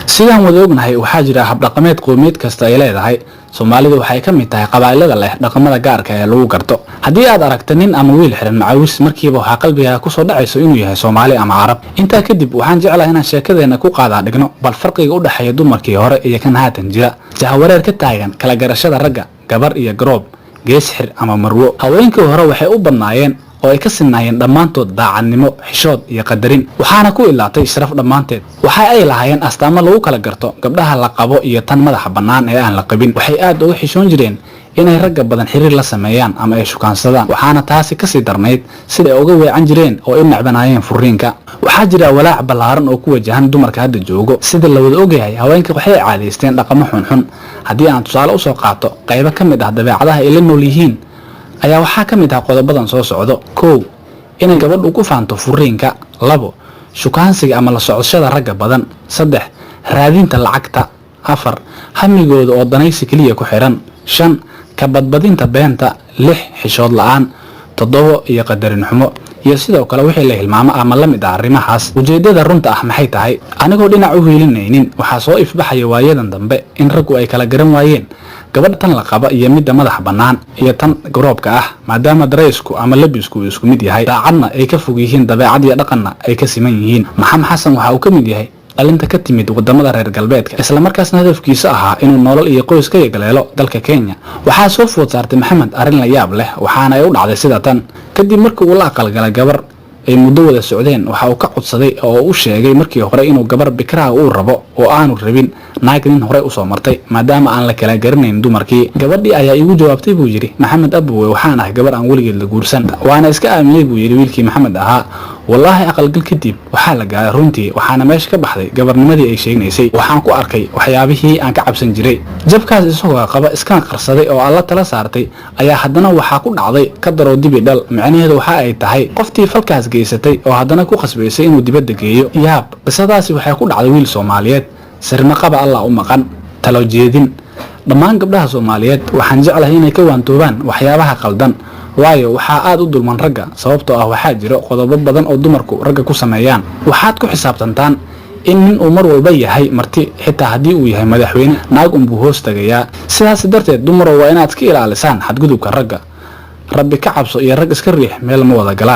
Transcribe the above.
Sidaan wada ognahay, waxaa jira habdhaqameed qowmiyad kasta ay leedahay. Soomaalidu waxay ka mid tahay qabaa'ilada leh dhaqamada gaarka ee lagu garto. Haddii aad aragta nin ama wiil xiran macawis, markiiba waxaa qalbigaaga kusoo dhacayso inuu yahay Soomaali ama Carab. Intaa kadib, waxaan jeclahay inaan sheekadeena ku qaadaa dhigno bal farqiga u dhexeeya dumarkii hore iyo kan haatan jira, jahawareer ka taagan kala garashada ragga, gabar iyo garoob, gees xir ama marwo. Haweenkii hore waxay u badnaayeen oo ay ka sinnaayeen dhammaantood daacadnimo, xishood iyo qadarin, waxaana ku ilaatay sharaf dhammaanteed. Waxa ay lahaayeen astaamo lagu kala garto gabdhaha la qabo iyo tan madaxa bannaan ee aan la qabin. Waxay aad uga xishoon jireen inay ragga badan xiriir la sameeyaan ama ay shukaansadaan, waxaana taasi kasii darnayd sida ay uga weecan jireen oo ay necbanaayeen furiinka. Waxaa jira walaac ballaaran oo ku wajahan dumarka hadda joogo. Sida la wada ogyahay, haweenka waxay caadaysteen dhaqamo xunxun. Haddii aan tusaale usoo qaato qaybo ka mid ah dabeecadaha ay la nool yihiin ayaa waxaa ka mid ah qodobadan soo socdo: 1, inay gabadhu ku faanto furiinka; 2, shukaansiga ama la socoshada ragga badan; 3, raadinta lacagta; 4, hamigooda oo danaysi keliya ku xiran; 5, ka badbadinta beenta; 6, xishood la-aan; 7, iyo qadarin xumo, iyo sidoo kale wixii la hilmaamo ama la mid ah arrimahaas. Ujeeddada runta ah maxay tahay? Anigoo dhinac u hiilinaynin, waxaa soo ifbaxaya waayadan dambe in raggu ay kala garan waayeen gabadh tan la qaba iyo midda madaxa bannaan iyo tan garoobka ah, maadaama dareysku ama labisku uu isku mid yahay, daacadna ay ka fog yihiin, dabeecad iyo dhaqanna ay ka siman yihiin. Maxamed Xasan waxa uu ka mid yahay dhalinta ka timid wadamada reer galbeedka, islamarkaasna hadafkiisa ahaa inuu nolol iyo qoys ka yagleelo dalka Kenya. Waxaa soo food saartay Maxamed arrin la yaab leh, waxaana ay u dhacday sida tan: kadib markii uu la aqalgalay gabar ay muddo wada socdeen, waxa uu ka codsaday oo u sheegay markii hore inuu gabar bikraha uu rabo oo aanu rabin naag nin horey usoo martay, maadaama aan la kala garanayn dumarkii. "Gabadhii ayaa iigu jawaabtay," buu yidhi Maxamed, "Abowe, waxaan ahay gabar aan weligeed la guursan." Waana iska aaminay, buu yidhi wiilkii Maxamed ahaa. Wallaahi, aqalgal kadib waxaa la gaaray runtii, waxaana meesha ka baxday gabarnimadii ay sheegnaysay. Waxaan ku arkay waxyaabihii aan ka cabsan jiray. Jabkaas isagoo qaba, iskana qarsaday oo Alla tala saartay, ayaa haddana waxaa ku dhacday ka daroo dibi dhal. Micnaheedu waxa ay tahay qoftii falkaas geysatay oo haddana ku khasbaysay inuu dibadda geeyo. Yaab! Qisadaasi waxay ku dhacday wiil Soomaaliyeed. Sirmaqaba Allah u maqan. Talo jeedin: dhammaan gabdhaha Soomaaliyeed waxaan jeclahay inay ka waantoobaan waxyaabaha qaldan, waayo waxaa aad u dulman ragga, sababtoo ah waxaa jiro qodobo badan oo dumarku ragga ku sameeyaan. Waxaad ku xisaabtantaan in nin uu mar walba yahay marti, xitaa haddii uu yahay madaxweyne, naag unbuu hoos tagayaa. Sidaas darteed, dumarow, waa inaad iska ilaalisaan xadgudubka ragga. Rabbi ka cabso iyo rag iska riix meel ma wada galaan.